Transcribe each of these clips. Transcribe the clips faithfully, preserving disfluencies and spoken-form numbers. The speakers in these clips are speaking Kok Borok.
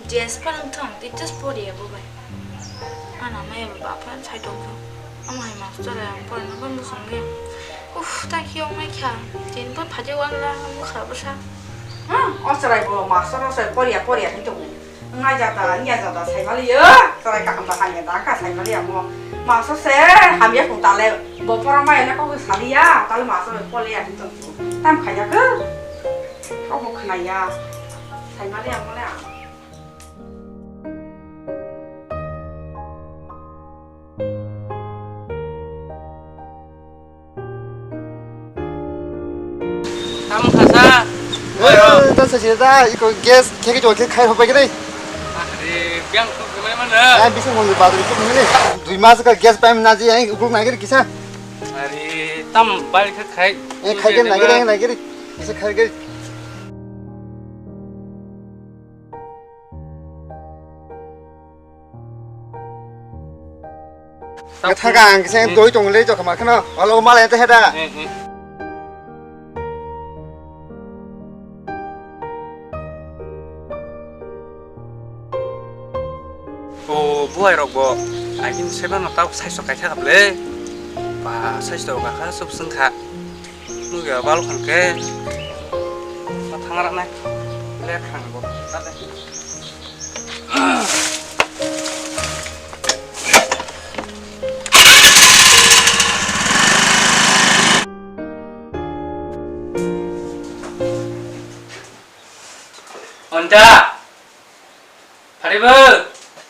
Jesper wngthong, teachers poriya bo bai. Ana maya bo bapha sai tongkha. Omo hai master ang porna bo musong ya. Uff, ta khi ong nai kha. Tin bo phaje wan la, bo kha bo sa. Ha, o chwrai bo master o sai poriya, poriya hin tongo. Ngai jata, nya jata sai mali yo. Chwrai kaham da hanya da ka sai mali amo. Master se hamya ko tale bo pora maya na ko sali ya, tale master pole ya hin tongo. Tam khaya ko. Ko bo khna ya. Sai mali amo le. Tamo khasa. Eh, ta sa sida, iko gas kheki jol khe khai hobai kene. Are, biang ko kemai mana? Ah, bisa mo bazar ko kemai ne. Dui mas ka gas paim na ji, ai ukur na giri kisa. Are, tam bal khe khai. Eh, khai giri na giri, na giri. Kisa khai giri. Tamo. Thaka ang kisa doi tong le jokha ma khano. Alo mala ente heda. Eh, eh. O buai rok bo. Agin seba no tau sai so kaitha kable. Ba sai so ka kha sub sung kha. Nugya bal khangke. Ma thangra nai. Lep khang bo. Tade. Onta. Pharibo.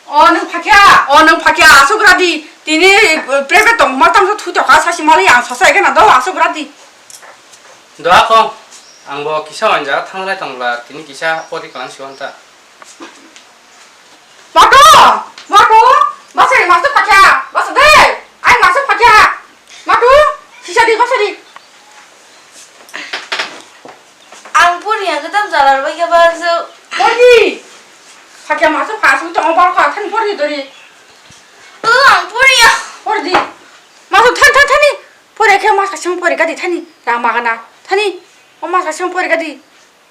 O nwng phakya, o nwng phakya, asuk radi. Tini, eh, private tong, ma tamsa thu toka, sasi mali ang sosa ekena do, asuk radi. Doa ko, ang bo kisa wanja thanglai tongla, tini kisa pori kalang siwanta. Mako, mako, basari masu phakya, basu de, ai masu phakya. Mako, sisa di, basari. Ang pori ang ketam jalar bai ke basu. Pordi. Phakya masu phasu tongo bal kha than pordi dori. O ang pori ya. Pordi. Masu than than thani. Pori khe mas kasing pori gadi thani. Rang magana thani. O mas kasing pori gadi.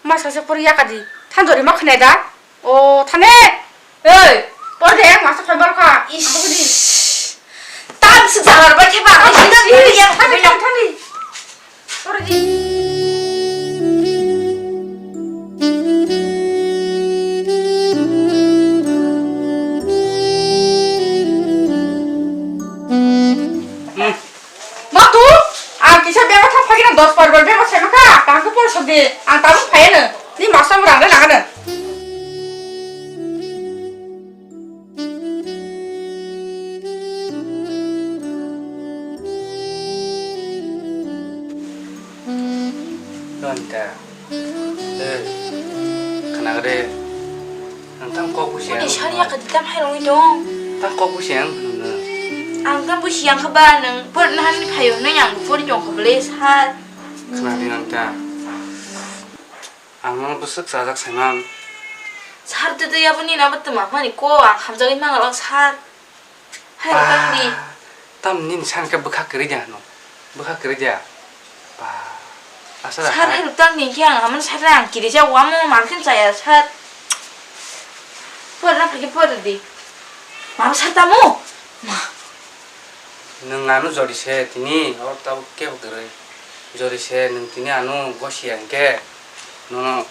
Mas kasing pori ya gadi. Than dori ma khne da. O thane. Ei, por de, masa phai bal kha. Ish. Tam sik jalar bai khe ba, tam sik jalar bai khe ba. Thani, thani, thani. Por de. Hmm. Ma tu, ang kisa bego thang phagina dos parbal bego sema kha, kaham khe porisok di, ang tabuk phaiya no, ni masa murang le nangano. Ronta. Eh, khna de. Ang tang kok busi. Ani sari ya kadi tam hai rong dong. Tang kok busi ang nungno. Ang tang busi ang khaba nung por na han phayo nung yang por jong khable sar. Khna di nang ta. Ang no bwswk chajak saiman. Sar de de ya boni na bwtma mani ko ang hamjagwi mangalak sar. Hai, ba, tang di. Tam nini san khe bwkha kwrwi de ano. Bwkha kwrwi de. Ba. Asa da. Sar hai. Hai ruk tang ni khe ang aman sar ang kiri ja wamo mar khin chaya sar. Por na phagi por di. Ma sar tamo. Ma. Nwng ano jori se tini or tabuk kebo kwrwi. Jori se nwng tini ano gosi ya hinkhe nono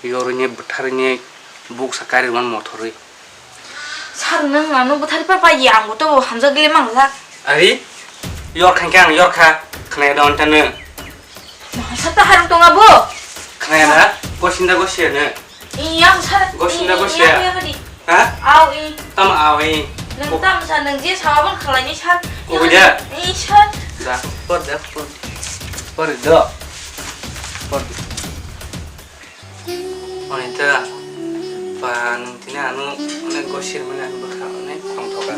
yorwi ni bwtharwi ni buksa kari man mothorwi. Sar nwng ano bwthari pa pai ya, ang bo to hamjak le mangjak. Ari, yor khan khe ang yor kha, khna ya da onta nw. Sar ta harung tonga bo. Khna ya da, gosinda gosiya nw. Iya sar. Gosinda gosiya. Iya, iya, iya. Ha? Aw i. Tam aw i. Nwng tam sa nwng je sawa bang khalai ni sar. Ko gida? I sar. Da, por da, por. Por do. Por. Ani ta, pa nwng tini ano onek gosir mani ano bwkha onek tongthoka.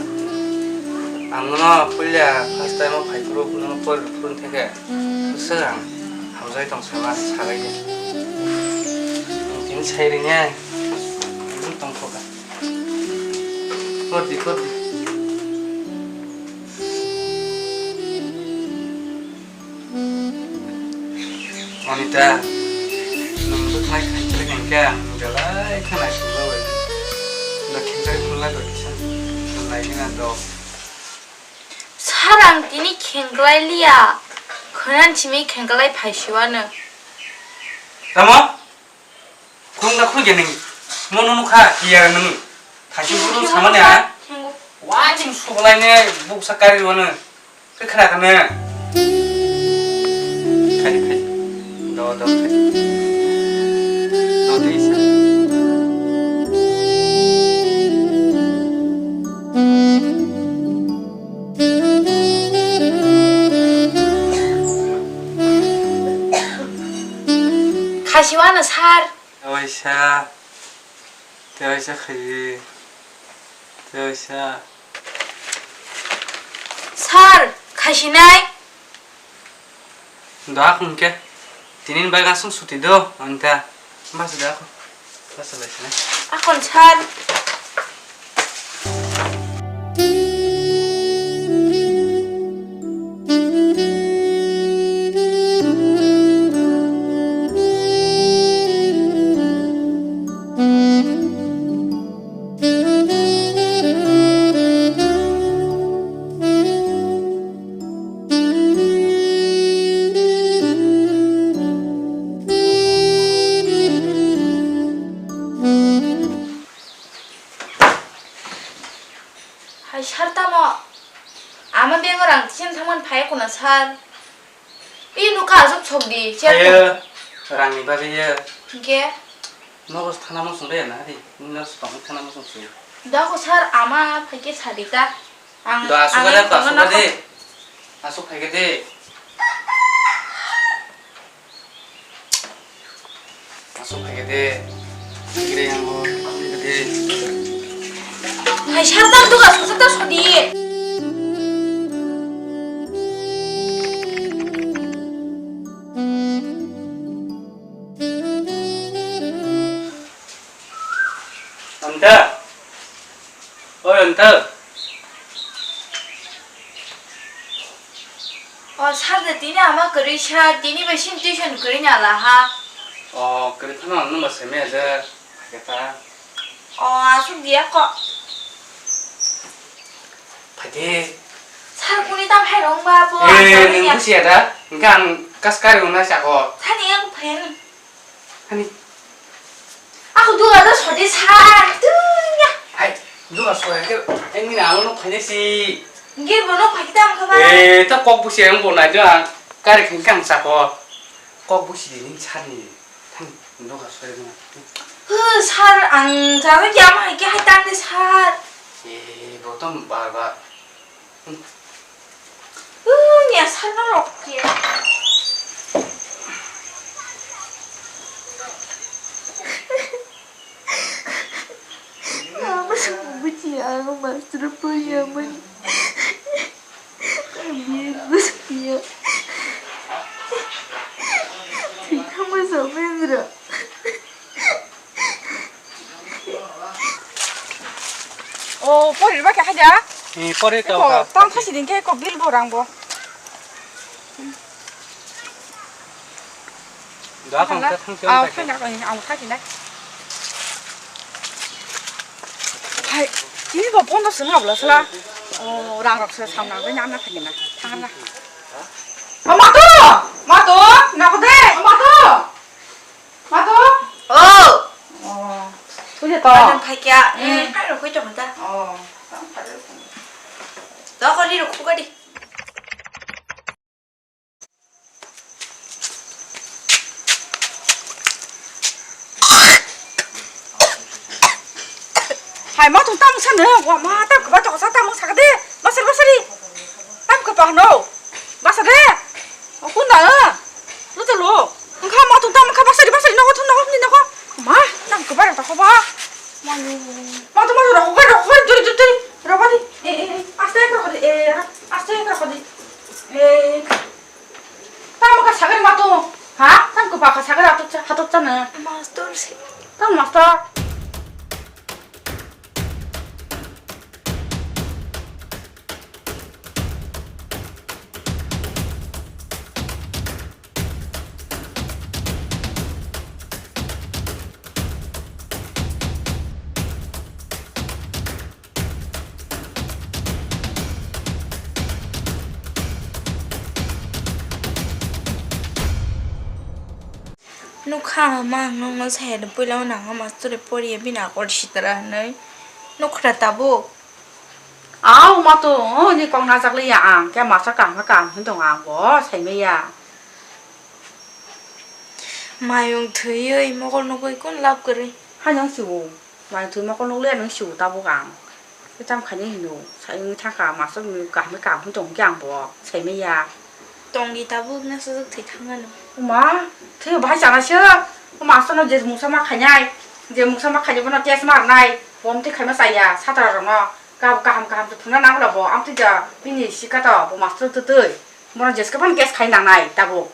Ang nono puila first time o phai phuru nono por phuru theke bwswk ang hamjagwi tong sama sagai di. Nwng tini sai rinai ang tongthoka. Por di, por di. Anita, nwng bwkhwnai khaicharwi hwnkhe ang belai khe naisingma bai. Khengklai phunlai bai kisa. Phunlai gana do. Sir, ang tini khengklai liya. Khwnan simi khengklai phaisiwano. Tamo? Khulum da khulum gini. Mono nukha iya nung. Thaisi buru samani ha. Wa chim suklai ne buksa kari wano. Khe khna khna. Khai, khai. Do, do, khai. Do, de, isa. Khasiwano sir. Tewaisa. Tewaisa khaidi. Tewaisa. Sir, khasinai. Do akon ke. Tinin bai gasung suti do, anta. Bas do akon. Bas lai sinai. Akon sir. Hai sir, tamo? Ama bengo rang tisin thangman phai kono sir. I nuka aswk sok di, sir. Ayo, rangni bagwi ya. Hingke? Nogo thana mosong de na di. Nogo thana mosong si. Dako sir, ama phaike sadi ta. Ang, do aswk ang de, ang aswk de. Aswk phaike de. Aswk phaikhe de, gire yango, phaikhe de. Hai, sir, tang duga, sir, tang sodi. Anta? Oi, anta? O, sir, de tini ama kwrwi sa, tini bai sin tuition kwrwi na la ha. O, kwrwi phano ang nungba sai maya de, phaikhe ta. O, aswk diya ko. Phaidi. Sir, kuni tam hai rong ba bo. Eh, aswk nung ya. Busiya da? Hingke ang kas kari wngna sako. Thani ang phayan. Hani. Ako duga do sodi sa, tunya. Hai, duga sodi ke, engni na ano phaine si. Ngir bono phai kita mukha ba. Eh, ta kok busi ang bo nai do ang. Kari khing kang sako. Kok busi ni sani. Thang duga sodi na. Huh, sir, ang jaga kya ma hai kya hai tang de sir. Eh, botom bar bar. Unya sana rok ya. Mama sama buci aku master punya man. Biar gue setia. Kita masa mendra. O, pori ba khe haja? Ni pori ka ka. Tang thasi din khe ko bil bo rang bo. Da khang ta thang. Aw, thang da ko ni, aw thasi na. Hai, ni bo pondo sung abla sala. O, rang rok se samna be nyam na thagi na. Thang na. Mato! Mato! Na ko de! Mato! Mato! Oh! Oh. Tuje to. Mato phai kya? Eh, kai rok koi tong ta. Oh. Tang phai rok. To ko ri rok khu ka di. Hai, ma tong tamo sano, wa ma tam keba to sa tamo sa de. Basar basari. Tam keba no. Basar de. O kun da. Lu te lu. Engkha ma tong tamo kha basari basari no thun no ni no. Ma, tam keba ta kho ba. Ma, ma to ma to ro ko ro ko juri juri. Ro ba di. Eh, eh, eh. Aste ro ko di. Eh, aste ro ko di. Eh. Tamo kha sagari mato, ha? Tamo kha sagari hatok cha, hatok cha na. Master si. Tamo master. Nukha ma ang nokno saya de puila o nang ma stori poriya bini akol sitra hinwi. Nukhra tabuk. Au ma to, o ni kok najak liya ang, khe master kaham khe kaham hin tong ang bo, saimaya. Mayung thwiwi mokol nugwi kun lab kwrwi. Haino siwo, mayung thwi mokol nukliya nung siwo tabuk ang. Khe tamo khainai hino, sai wngwi thangkha, master ni kaham khe kaham hin tong khe ang bo, saimaya. Tongdi tabuk, nasa thwi thangano. Uma, thwi bahai chana se, o master no je mungsa ma khainai, je mungsa ma khainai bono test ma rwnai, bo amtwi khaima chaya, satra rokno, kaham kaham se phunukna nango bo, amtwi ja bini sika to, bo master twtwi, bono jeske phano case khai nangnai tabuk.